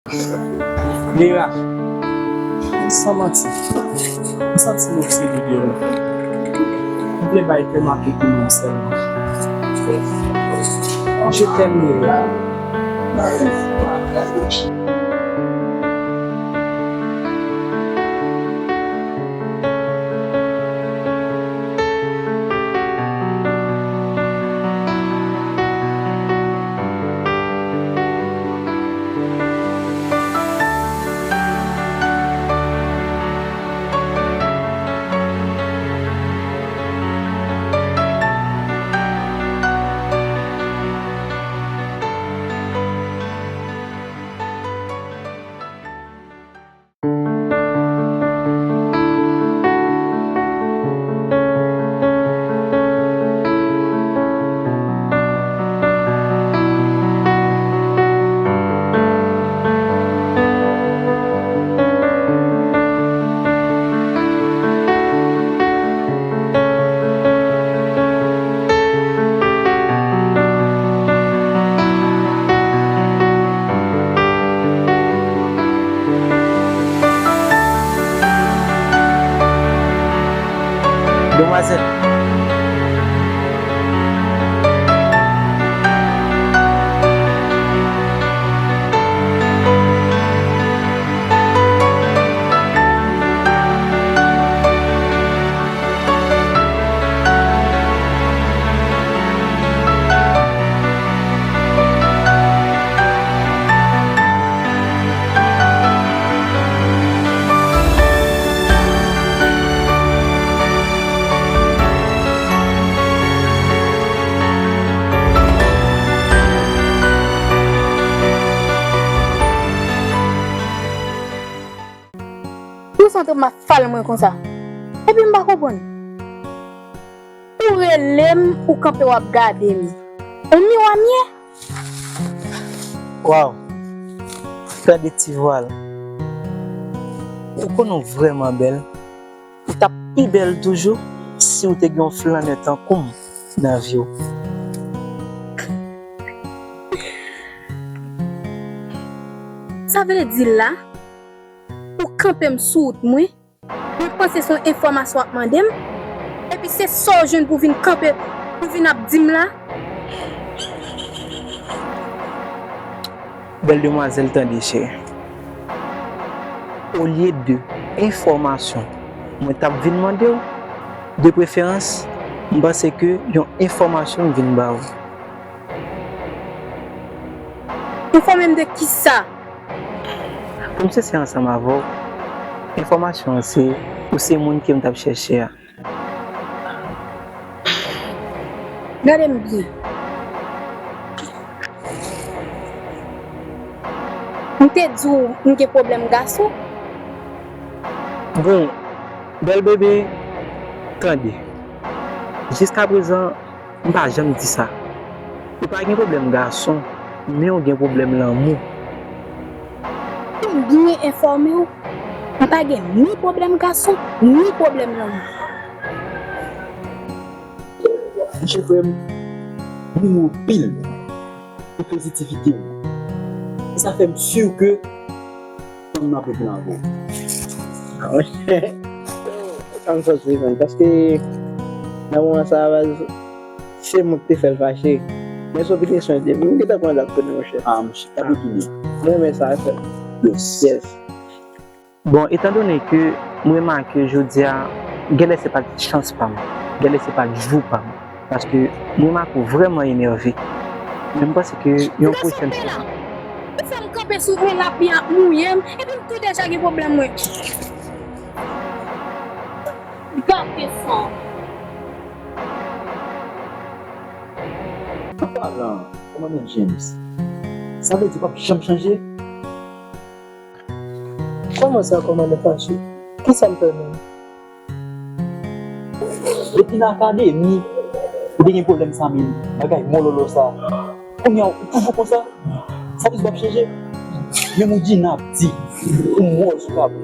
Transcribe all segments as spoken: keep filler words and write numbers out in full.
Vera, san manti, m santi m obsede de ou. M vle bay tèm ak opinyon sèlman. Je t'aime, Vera. Demwazèl. Pou sa w te mafal mwen konsa? Epi m pa konprann. Ou rele m, ou kanpe w ap gade m. Ou miwa m ye? Waw! Gade ti vwa l. Ou konnen w vrèman bèl. Ou t ap pi bèl toujou si w te gen yon flannè tankou m nan vi w. Sa vle di la, ou kanpe m sou wout mwen, mwen panse se yon enfòmasyon w ap mande m, epi se sa w jwenn pou w vin kanpe, pou w vin ap di m la? Bèl demwazèl, tande, cheri. Olye de enfòmasyon mwen t ap vin mande w, de preferans, m panse ke yon enfòmasyon m vin ba ou. Enfòme m de kisa? Pou m sensè ansanm avè w, enfòmasyon an se, ou se moun ke m t ap chèche a. Gade m byen. M te di w m gen pwoblèm gason. Bon, bèl bebe, tande. Jiskaprezan, m pa janm di sa. Ou pa gen pwoblèm gason, men w gen pwoblèm lanmou. Pou m byen enfòme w, m pa gen ni pwoblèm gason, ni pwoblèm lanmou. Monchè frè m, m renmen w anpil pou pozitivite w. E sa fè m si ke fanm nan ap ret nan avè w. Ah, monchè. Sa m santi, man, paske nan moman sa a, baz, se mwen ki te fè l fache. Men se yon pinisyon li te. M gentan konn lòt kote, monchè. Ah, monchè, pa de pini. Mwen renmen sa, frè. Yes. Yes. Bon, etandone ke m remake jodi a, genlè se pa t chans pa m, genlè se pa t jou pa m, paske m remake w vrèman enève. Men m panse ke yon pwochèn fwa. Ou fè m kanpe sou mwen, lapli ap mouye m, epi m tou deja gen pwoblèm mwen. Gate san. An palan, kòmandan James, sa vle di w p ap janm chanje? Kòman sa, kòmandan fache? Kisa m fè menm? Depi nan akademi, ou te gen pwoblèm sa, men bagay mololo sa. Kounye a, ou toujou konsa? Sa vle di w p ap chanje? Menm ou di n ap di, ou mò sou kab.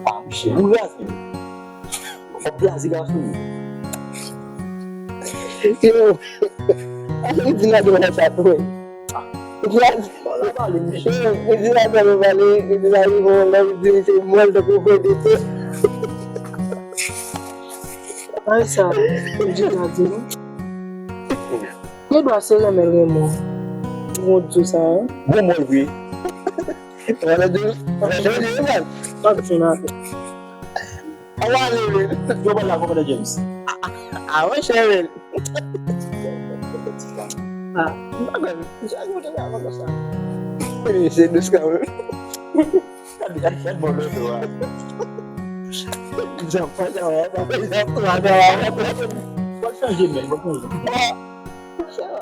Ah, monchè, ou raze. W ap blaze gason. Yo, ase li di n a gen yon chat vre. Ventilatè yo pale, misye. Ventilatè yo pale, ventilatè yo pale, li di se mwen tankou Freddy tou. Ay sa, m di la di nou. Gen dwa se renmen l renmen w. Bon di sa, hein? Bon mwen vre. Wala di. Wala di. Wala di. Awa, ale, wi. Yo, wala, kòmandan James. Ah, mwen chè, wi. Ah, mwen chè, mwen chè, mwen chè. Wi, se dous kanmenm. Gad, gad, gad, bon, lè, lè, a. Jan pa, jan pa, jan pa, jan pa. Bon, chanje, men, bon, chanje.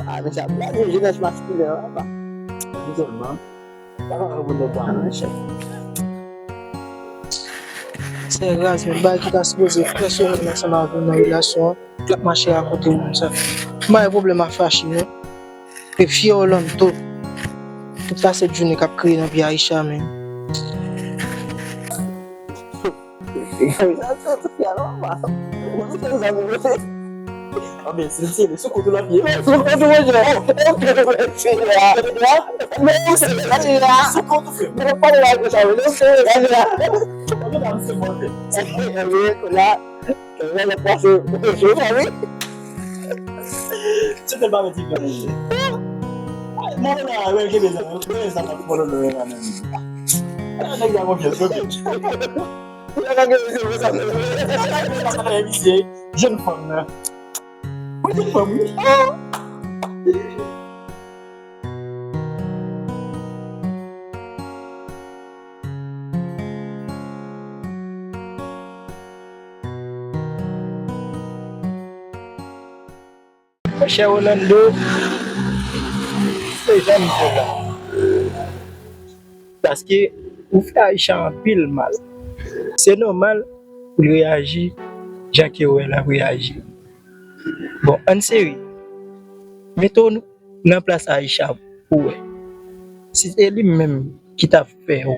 Ah, men sa, la, jenès maskilen, an, pa. Sèlman. Se raz, men bagay ki ta sipoze pèsonèl ansanm avè w nan relasyon an, l ap mache akote w konsa. M pa gen pwoblèm ak fache, non. E fye Orlando. Tout sa se Junior k ap kreye nan vi Aisha, men. Anben, se, se, sou kont ou l ap ye. Sou kont ou, monchè. Ou se la. Men ou se la. Sou kont ou, frè. Mwen pa wè konsa, men ou se la. Anben, la, misye bon, frè. Anben, la, la pase, se sa, wi. Se te pa meti, frè. Mwen la, wè, ke bezwen, ke bezwen, pou nou, nou, nou, nou. Nèg la konfyans, ok. Misye, jèn fanm nan. Wi, jèn fanm, wi. Monchè Rolando, se jan m di w la. Paske ou fè Aisha anpil mal. Se nòmal pou l reyaji jan ke w wè l ap reyaji. Bon, ann serye. Mete w nan plas Aisha pou w wè. Si se li menm ki t ap fè w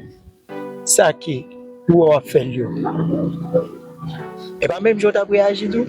sa ke ou wè w ap fè l yo, e pa menm jan w t ap reyaji tou?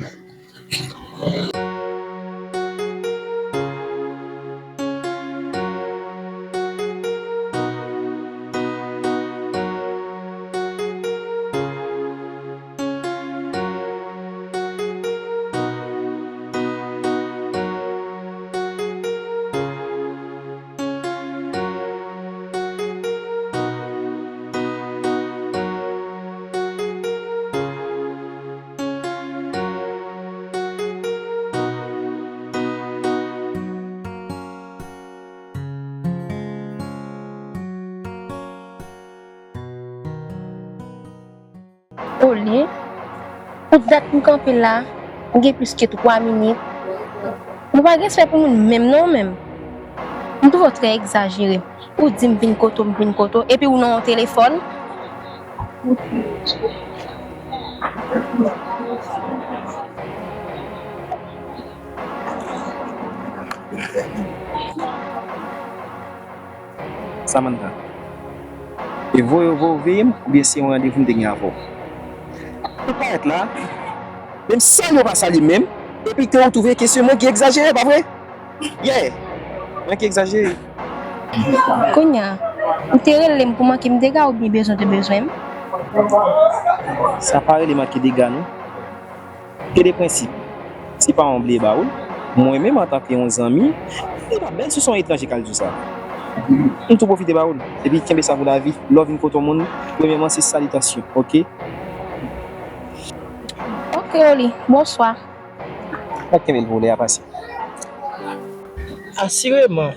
Olye, pou dat m kanpe la, m gen plis ke twa minit. Ou pa gen respè pou moun menm non, menm. M twouve w trè egzajere. Ou di m vin kote w, m vin kote w, epi ou nan yon telefòn. Samantha. E voye yo voye w veye m, oubyen se yon randevou m te gen avè w? Ou parèt la, menm salye w pa salye m menm, epi ke ou twouve ke se mwen ki egzajere, pa vre? Yeah! Mwen ki egzajere. Kounye a, ou te rele m pou manke m dega oubyen bezwen w te bezwen m? Sa pa rele manke dega, non. Gen de prensip. Se pa yon bliye ba ou. Mwen menm, antanke yon zanmi, li pa bèl si se yon etranje k al di w sa. M tou pwofite ba ou l. Epi kenbe sa pou lavi. Lè w vin kote yon moun, premyèman, se salitasyon, oke? Oke, Oli. Bonswa. Pa kenbe l pou lè a pase. Asireman,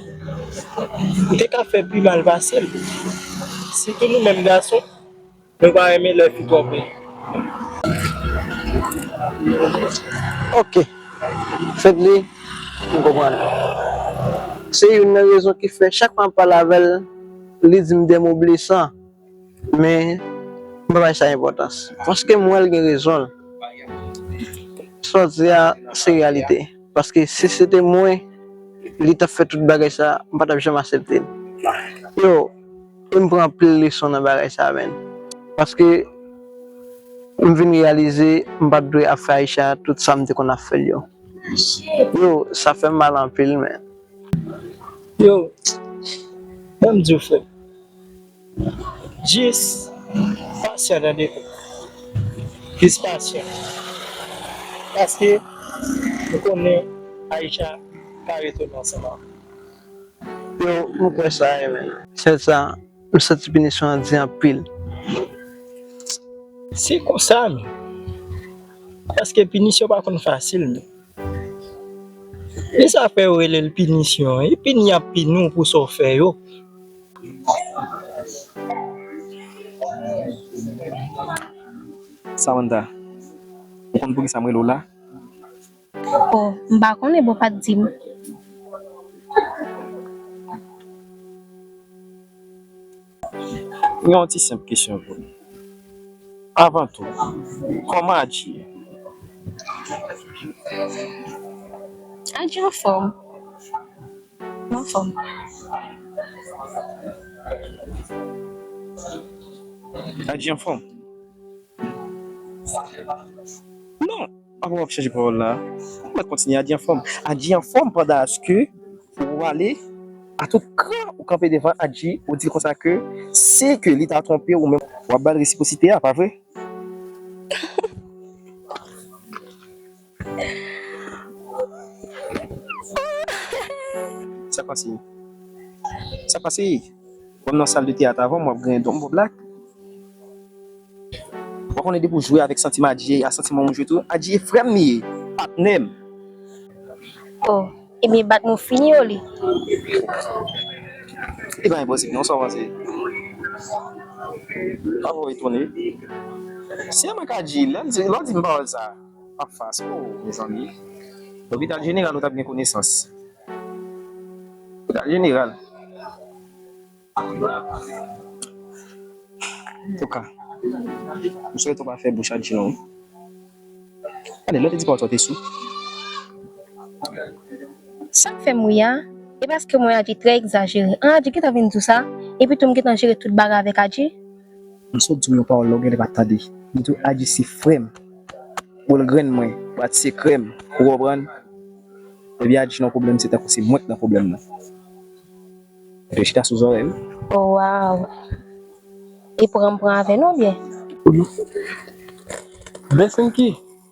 ou te ka fè pi mal pase l. Sitou nou menm gason, nou pa renmen lè fi twòpe. Oke. Fedly, m konprann. Se youn nan rezon ki fè chak fwa m pale avè l, li di m de mo blesan. Men, m pa bay sa enpòtans. Paske m wè l gen rezon l. Sa w di a, se reyalite. Paske si se te mwen, li t ap fè tout bagay sa, m pa t ap janm aksepte l. Yo, e m pran anpil leson nan bagay sa, menn. Paske m vin reyalize m pa t dwe ap fè Aisha tout sa m te konn ap fè l yo. Yo, sa fè m mal anpil, menn. Yo, Ban m di w, frè m, jis pasyan, tande. Jis pasyan. Paske m konnen Aisha ka retounen ansanm avè w. Yo, m kwè sa, wi, men. Sèl sa, m santi pinisyon an di anpil. Se konsa, men. Paske pinisyon pa konn fasil, men. E sa fè yo rele l pinisyon. E pini y ap pini w pou sa w fè yo. Samantha, ou konn poukisa m rele w la? Oh, m pa konnen, bon, pa t di m. Yon ti senp kesyon pou nou. Avan tou, kòman Adji ye? Adji anfòm. Anfòm. Adji anfòm. Non, apa w ap chanje pawòl la? Ou mèt kontinye, Adji anfòm. Adji anfòm pandan aske ou ale a tout kran, ou kanpe devan Adji, ou di konsa ke si ke li ta twonpe ou menm, w ap ba l resipwosite a, pa vre? Sa k pase? Sa k pase? Kòm nan sal de teyat avan, m ap griyen don m pou blak. Ou konnen depi w jwe avèk santiman Adji, a santiman m jwe tou. Adji e frè m li ye, patnè m. Oh, ebyen bat nou fini yo li. E pa enposib non, sa w panse? Apa w etone? Se mwen k Adji, lè l di, lè w di m pawòl sa, ap fas. Oh, mezanmi. Lopital jeneral ou t ap gen konesans. Lopital jeneral. Antouka, m swete w pa fè bouch Adji long. Ale, lè w te di pawòl sa, w te sou? Sa k fè m ri a, e paske m wè Adji trè egzajere. An, Adji gentan vin di w sa, epi tou m gentan jere tout bagay avèk Adji. M sot di w yon pawòl la, ou genlè pa t tande. M di w Adji se frè m. Boul grenn mwen, bwat sekrè m. Ou konprann? Epi Adji nan pwoblèm, se tankou se mwen k nan pwoblèm nan. Mete chita sou zòrèy m. Oh, waw. E pran m pran avè nou byen? Bèsenki,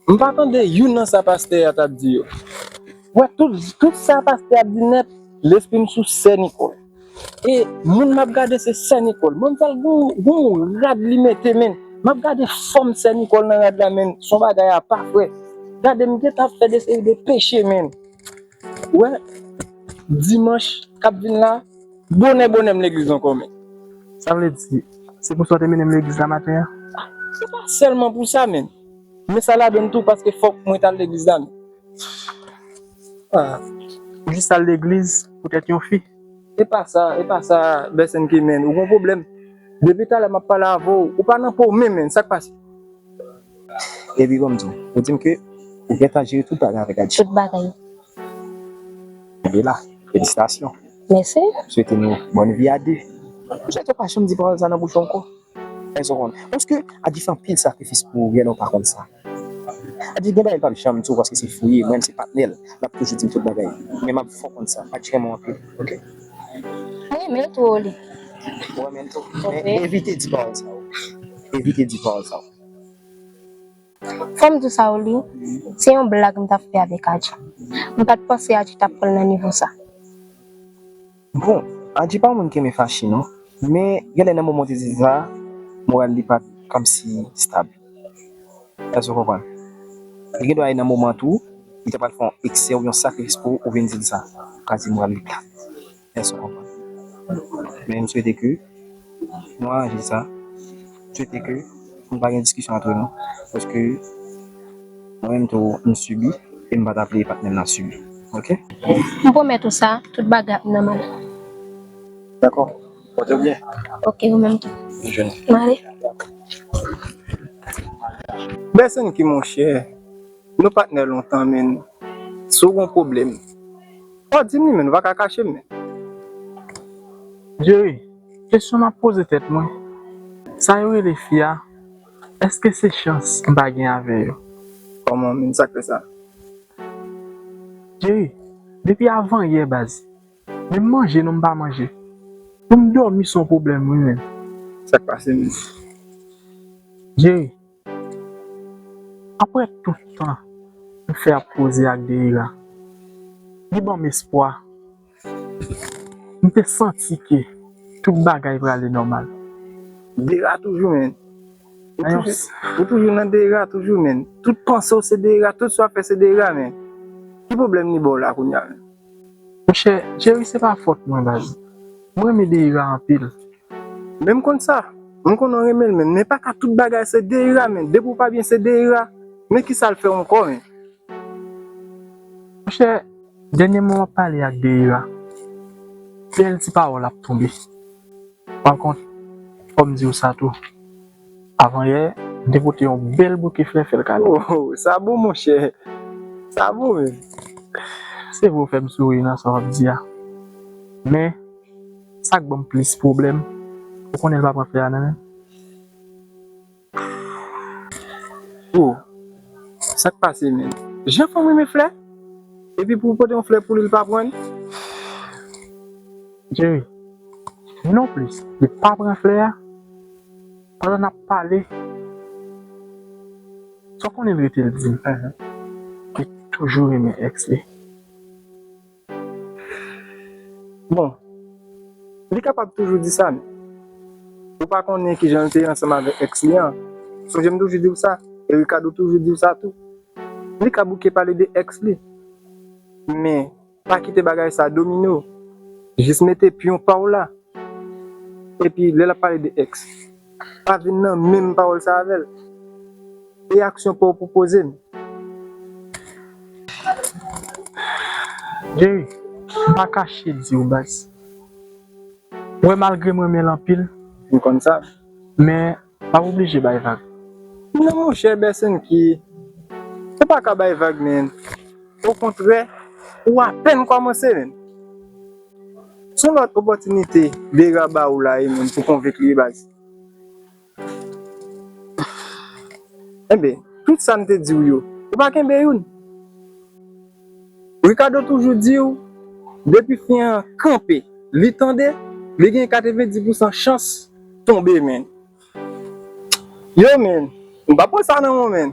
m pa tande youn nan sa pastè a t ap di yo. Wè, tout, tout sa pastè a ap di nèt, lespri m sou sè Nikòl. E moun m ap gade se sè Nikòl. Manmzèl gon, gon rad li mete, men. M ap gade fòm sè Nikòl nan rad la, men. Se yon bagay apa, frè. Gade, m gentan ap fè de seri de peche, men. Wè, dimanch k ap vin la, bonè, bonè m legliz ankò, men. Sa vle di, se pou sa w te mennen m legliz la maten an? Se pa sèlman pou sa, men. Men sa ladann tou, paske fòk mwen t al legliz la, men. Ah, jis al legliz poutèt yon fi. E pa sa, e pa sa, Bèsenki, men. Ou gon pwoblèm. Depi talè m ap pale avè w, ou pa nan po w menm, men. Sa k pase? Epi ban m di w, ou di m ke ou gentan jere tout bagay avèk Adji. Tout bagay. Kenbe la. Felisitasyon. Mèsi. M swete nou bòn vi a de. M swete w pa janm di pawòl sa nan bouch ou ankò. Èske w konn? Paske Adji fè anpil sakrifis pou ou, gen lè w pa konn sa. Adji gen bagay l p ap janm di w paske se frè l, mwen se patnè l. L ap toujou di m tout bagay. Men m ap fè w konn sa. Adji renmen w anpil, oke? Mwen renmen l tou, Oli. Ou renmen l tou? Wi. Men evite di pawòl sa yo. Evite di pawòl sa yo. Fò m di w sa, Oli, se yon blag m t ap fè avèk Adji. M pa t panse Adji t ap pran l nan nivo sa. Bon, Adji pa yon moun ki renmen fache, non. Men, genlè nan moman w te di sa, moral li pa t kòmsi stab. Èske w konprann? Li gen dwa nan moman tou, li te pral fè yon eksè ou yon sakrifis pou ou vin di l sa. Ou ka di moral li plat. Èske w konprann? Men m swete ke nou aranje sa. M swete ke nou pa gen diskisyon antre nou. Paske mwen menm tou, m sibi e m pa ta vle patnè m nan sibi. Oke? M pwomèt ou sa, tout bagay ap nòmal. Dakò. Pòte w byen. Oke, ou menm tou. Bòn jounen. M ale. Bèsenki, monchè. Nou patnè lontan, men. Si w gon pwoblèm, fò w di m li, men. Ou pa ka kache m, men. Jerry, kesyon m ap poze tèt mwen, sa yo rele fi a, èske se chans m pa gen avè yo? Kòman, men, sa k fè sa? Jerry, depi avan yè, baz, menm manje non m pa manje. Pou m dòmi se yon pwoblèm, wi, menn. Sa k pase, menn? Jerry, apre tout tan m fè ap koze ak Deira, li ban m espwa. M te santi ke tout bagay prale nòmal. Deira toujou, menn. Ou toujou, ou toujou nan Deira, toujou, menn. Tout panse w se Deira, tout sa w ap fè se Deira, menn. Ki pwoblèm li ba w la kounye a, menn? Monchè, Jerry, se pa fòt mwen, baz. Mwen renmen Deira anpil. Men m konn sa. M konnen w renmen l, menn. Men pa ka tout bagay se Deira, menn. Depi w pa byen, se Deira. Men ki sa l fè w ankò, menn? Monchè, dènyèman m ap pale ak Deira, bèl ti pawòl ap tonbe. Pa kont, fò m di w sa tou. Avanyè, m te pote yon bèl bouke flè fè l kado. Oh, sa bon, monchè. Sa bon, menn. Se vre w fè m souri nan sa w ap di a. Men, sa k ban m plis pwoblèm, ou konnen l pa pran flè a nan men m. Oh, sa k pase, menn? Jan fanm renmen flè? Epi pou w pote yon flè pou li, li pa pran l? Jerry, non plis, li pa pran flè a. Pandan n ap pale, sa w konnen l rete l di m, li toujou renmen èks li. Bon, li kapab toujou di sa, men ou pa konnen kijan l te ansanm avèk èks li an. Sonje m toujou di w sa, e Ricardo toujou di w sa tou. Li ka bouke pale de èks li. Men, pa kite bagay sa domine w. Jis mete pyon pa w la. Epi, lè l ap pale de èks, pa vin nan menm pawòl sa avè l. E aksyon pa w pou poze m. Jerry, m pa kache di w, baz. Mwen, malgre m renmen l anpil, m konn sa, men m ap oblije bay vag. Non, monchè, Bèsenki, ou pa ka bay vag, menn. Okontrè, ou apèn kòmanse, menn. Se yon lòt opòtinite Deira ba ou la, wi, menn, pou konvenk li, baz. Enben, tout sa m te di w yo, ou pa kenbe youn. Ricardo toujou di w, depi fi an kanpe, li tande, li gen katrevenndis pousan chans tonbe, menn. Yo, menn, m pa pran sa nan ou, menn.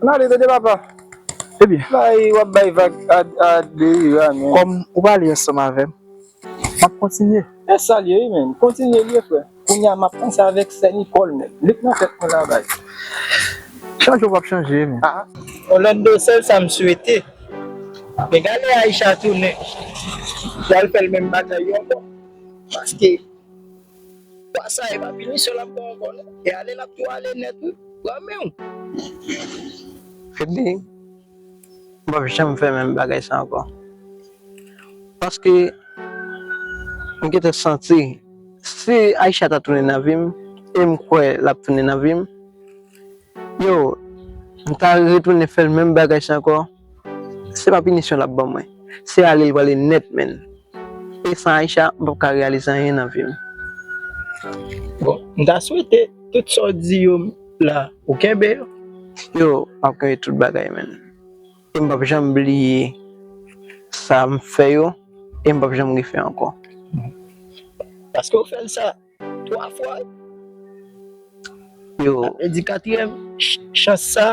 Ann ale, tande, papa. Ebyen. Bay, w ap bay vag a, a Deira, menn. Kòm ou pale ansanm avè m, m ap kontinye. E sa l ye, wi, menn. Kontinye l ye, frè. Kounye a, m ap panse avèk sè Nicole, menn. Li k nan tèt mwen la, bay. Chanje w p ap chanje, menn. Ah. Orlando, sèl sa m swete. Men gade Aisha tounen. Pral fè l menm bagay yo ankò. Paske fwa sa, e pa pinisyon l ap ba w ankò, non. E ale l ap tou ale nèt, wi. Pran men w. Freddy, m p ap janm fè menm bagay sa ankò. Paske m gentan santi, si Aisha ta tounen nan vi m, e m kwè l ap tounen nan vi m, yo, m ta retounen fè l menm bagay sa ankò, se pa pinisyon l ap ban mwen. Se ale l prale nèt, menn. E san Aisha, m p ap ka reyalize anyen nan vi m. Bon, m ta swete tout sa w di yo la, ou kenbe yo? Yo, m ap kenbe tout bagay, menn. E m p ap janm bliye sa m fè yo, e m p ap janm refè ankò. Paske w fè l sa twa fwa. Yo. Sa vle di katriyèm ch-, chans sa,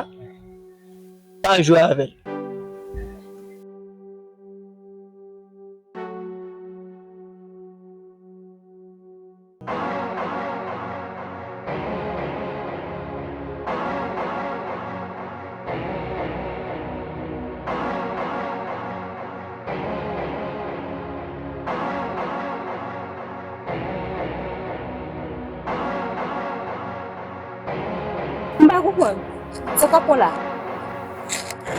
pa jwe avè l. M pa konprann. Sa k ap pran la?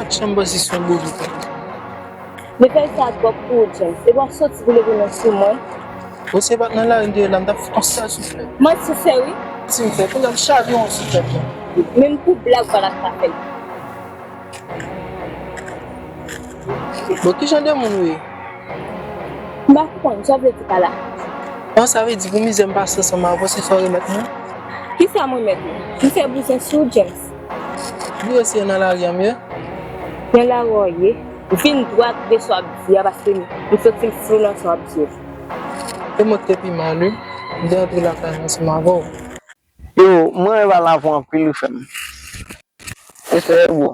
Ak chanm bandi sou yon bobo. Leve sa twòp pou ou, James. Epi w ap soti pou leve men sou mwen. Bon, se pa t nan lari m te ye la, m t ap fout yon sèl souflèt. Manti w fè, wi. Manti m fè, kounye a m chaviran w souflèt la. Menm pou blag, w pa t ap ka fè l. Bon, ki jan de moun ou ye? M pa konprann, sa w vle di pa la? Bon, sa vle di pou mizè m pase ansanm avè w, se sa w remèt mwen? Kisa m remèt ou? M fè bouzen sou ou, James. Bliye se nan lari a m ye. Nan lari a w ye? Vin dwat de sa w ap di a, paske m santi m flou nan sa w ap di yo. Mwen ki te pi mal, wi. M te antre lakay mwen ansanm avè w. Yo, mwen renmen pale avè w anpil, wi, frè m. Respè, bro.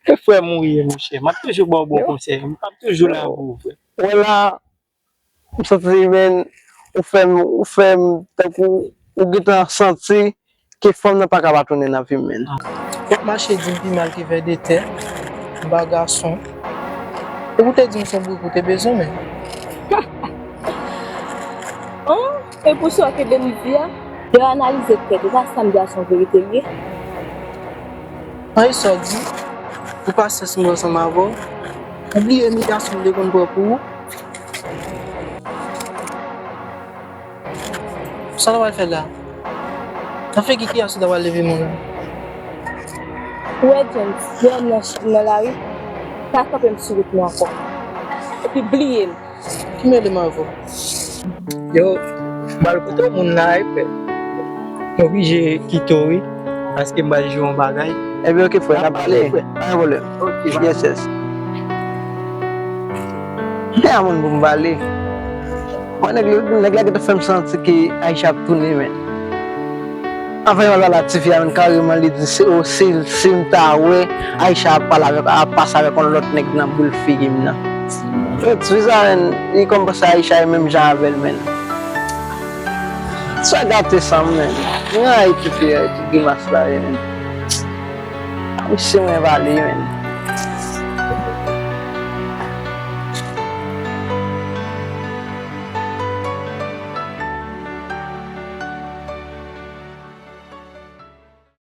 Ke frè m ou ye, monchè. M ap toujou ba w bon konsèy. M ap toujou la pou ou, frè. Wè la, m santi, men, ou fè m, ou fè m, tankou, ou gentan santi ke fanm nan pa ka pa tounen nan vi m, men. W ap mache di m pi mal ke vèdetè, m pa gason. Epi w te di m se yon bouykou w te bezwen, men. An, e pou sa w kenbe m di a? Lè w analize tèt ou, pa sa m di a se yon verite l ye? An, e sa w di? Ou pa sens mwen ansanm avè w? Ou bliye imilyasyon m te konn pran pou ou? Sa w ta pral fè la? Nan figi kiyès ou ta pral leve men w la? Ou wè, James, lè m nan, nan lari, pa kanpe m sou wout mwen ankò. Epi bliye m. Ki mele m avè w? Yo, m pral kote yon moun la, wi, frè. M oblije kite w, wi. Paske m pral jwe yon bagay. Ebyen, oke, frè, n ap pale. Pa gen pwoblèm. Yes, yes. Men a moun pou m pale. Mwen, nèg, nèg la gentan fè m santi ke Aisha ap tounen, men. Anfen, mwen pale a tifi a, men kareman, li di, si, o, si, si m ta wè Aisha ap pale avèk, ap pase avèk yon lòt nèg nan boul figi m nan. Yo, tifi sa, men, li kòmanse Aisha e menm jan avè l, men. Sa gate san m, men. Mwen rayi tifi a, ti grimas la, men. Misye mwen pale, men.